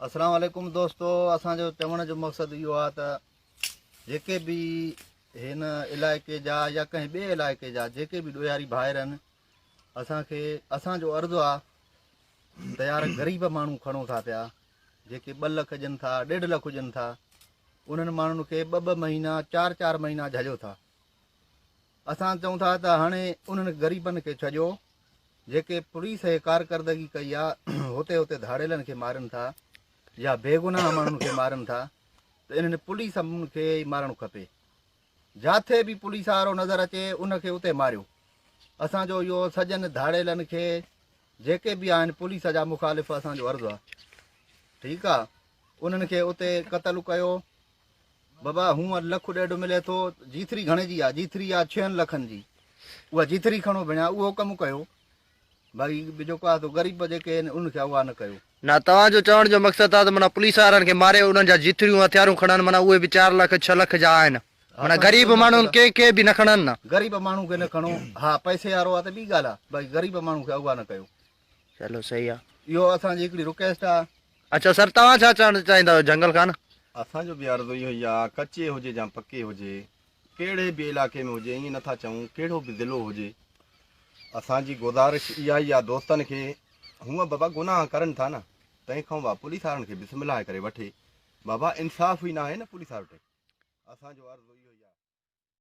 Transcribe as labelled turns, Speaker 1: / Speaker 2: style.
Speaker 1: اسلام عليڪم دوستو اسان جو چوڻ جو مقصد اهو آهي ته جيڪي به هن علائقي جا يا ڪنهن ٻئي علائقي جا جيڪي به ڏوهاري ڀائر آهن اسان کي اسان جو عرض آهي ته يار غريب ماڻهو کڻو ٿا پيا جيڪي ٻه لک ڏين ٿا ڏيڍ لک ڏين ٿا انهن ماڻهن کي ٻه ٻه مهينا چار چار مهينا جهليو ٿا اسان چئون ٿا ته هاڻي انهن غريبن کي ڇڏيو جيڪي پوليس هي ڪارڪردگي ڪئي آ هتي هتي ڌاڙيلن کي مارن ٿا يا بيگناهه ماڻهن کي مارن ٿا ته انهن پوليس کي ئي مارڻ کپي جاٿي به پوليس وارو نظر اچي ان کي اتي ماريو اسان جو اهو سڄن ڌاڙيلن کي جيڪي به آهن پوليس جا مخالف اسان جو عرض آ ٺيڪ آ انهن کي اتي قتل ڪيو بابا هونء لک ڏيڍ ملي ٿو، جيٿري گهڻي جي آ؟ جيٿري آ ڇهن لکن جي. اها جيٿري کڻو ڀيڻا، اهو ڪم ڪيو. باقي جيڪو آ سو غريب جيڪي آهن انهن کي اغوا نه ڪيو.
Speaker 2: نه توهان جو چوڻ جو مقصد آ ته معنيٰ پوليس وارن کي ماري انهن جا جيٿريون هٿيارون کڻن معنيٰ اهي به چار لک ڇهه لک جا آهن معنيٰ غريب ماڻهن ڪنهن کي به نه کڻن نه.
Speaker 1: غريب ماڻهو کي نه کڻو، ها پئسي وارو آ ته ٻي ڳالهه آ، باقي غريب ماڻهو کي اغوا نه ڪيو.
Speaker 2: چلو صحيح آ.
Speaker 1: اهو اسان جي هڪڙي رڪويسٽ آ.
Speaker 2: اڇا سر توهان ڇا چوڻ چاهيندا آهيو جهنگل خان.
Speaker 3: اسان جو به عرض اهو ئي آ ڪچي هجي يا پڪي هجي ڪهڙي به علائقي ۾ هجي ائين نٿا چئون ڪهڙو به ضلعو هجي اسان جي گذارش اها ئي آ دوستن کي هونء بابا گناهه ڪرن ٿا نه تنهن کان بابا پوليس وارن کي بسم الله ڪري وٺي بابا انصاف ئي ناهي نه پوليس وارن وٽ اسان جو عرض اهو ئي آ.